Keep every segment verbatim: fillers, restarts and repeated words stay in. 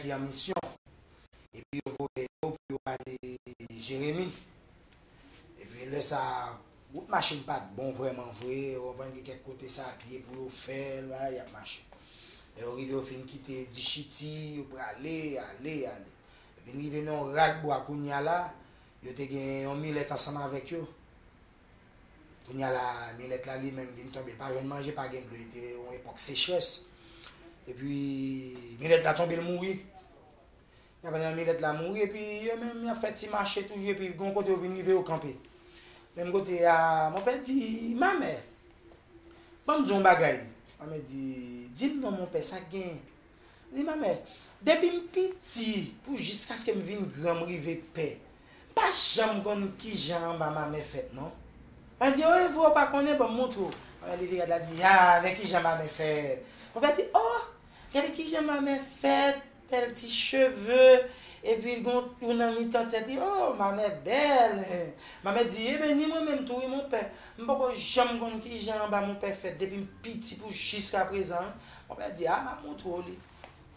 ki an misyon. Epi yo voye yo pou yo ale Jeremi. Epi lè sa, wout machin pa t bon vrèman vre, ou konprann gen kèk kote sa pye pou yo fè l, bagay y ap mache. Lè yo rive, yo fin kite Dichiti, yo prale, ale, ale. Vin rive nan yon rak bwa kounye a la, yo te gen yon milèt ansanm avèk yo. Kounye a la, milèt la li menm vin tonbe, li pa jwenn manje, pa gen dlo, li te yon epòk sechrès. Epi, milèt la tonbe, l mouri. Epi, pandan milèt la mouri, epi yo menm, y ap fè ti mache toujou, epi gon kote yo vin rive, yo kanpe. Menm kote a, monpè di, Mamè, ban m di w yon bagay. Mamè di, Di m non, monpè, sa k genyen? Li di, Mamè, depi m piti, pou jiskaske m vin gran, m rive pè, m pa janm konn kijan anba mamè fèt, non. Mwen di, O, e vre, w pa konnen, ban m montre w. Mamè leve gade la, di, A, men kijan mamè fèt. Monpè di, O, gade kijan mamè fèt, bèl ti cheve, epi gon twou nan mitan tèt li, O, mamè bèl. Mamè di, Ebyen, ni mwen menm tou, wi, monpè. M poko janm konn kijan anba monpè fèt, depi m piti pou jiska prezan. Monpè di, A, m ap montre w li.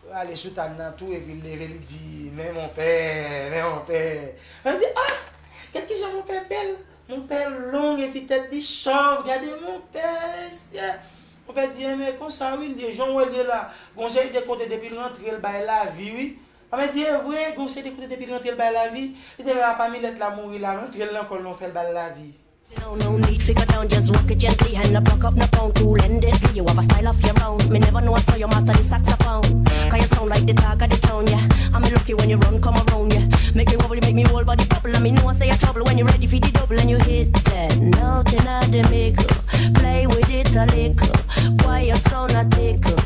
Rale soutàn nan tou, epi l leve, li di, Men monpè, men monpè. Mwen di, A, gad kijan monpè bèl. Monpè long, epi tèt li chòv, gade monpè, mesye. Monpè di, Enben, konsa wi l ye, jan w wè l ye la. Gon seri de kote, depi l rantre, l bay lavi, wi. Monpè di, E vre, gon seri de kote, depi l rantre, l bay lavi. Li te menm apa milèt la mouri la, rantre l nan kò l, non, fè l bay lavi. No, no need fi go down, just walk it gently and no pluck up no pound. Cool and deadly, you have a style of your own. Me never know I saw your master the saxophone. Cause you sound like the talk of the town, yeah. I'm lucky when you run come around, yeah. Make me wobble, you make me whole body bubble. And me know I say you trouble when you ready for the double and you hit that note in the middle. Play with it a little. Why your sound a tickle?